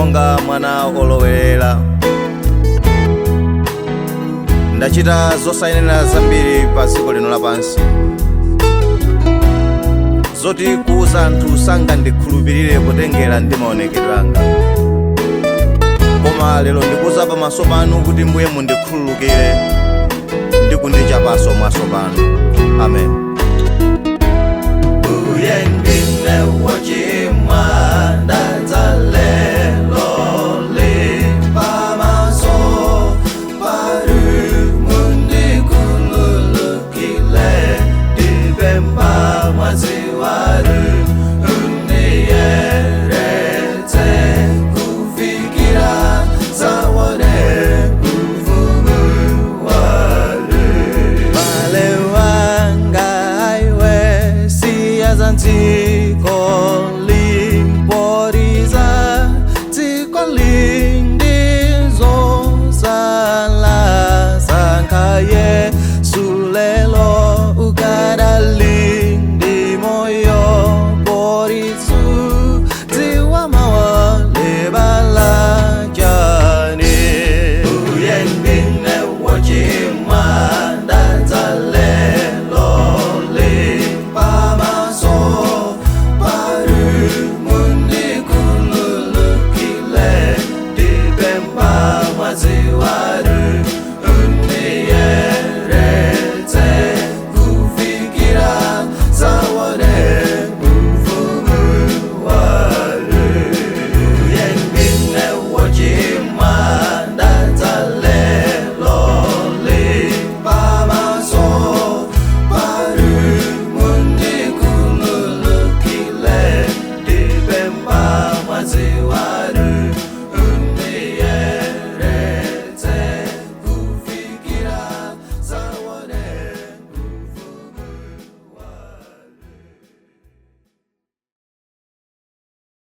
Monga mwana olowerera, ndachita zosayenera zambiri pa dziko lino lapansi, zoti kuuza anthu sangandikhulupirire kutengera ndi maonekedwe anga. Koma lero ndikuza pamaso panu kuti Mbuye mundikhululukire ndi kundichapanso maso panu. Amen. Mbuye, ndine wochimwa.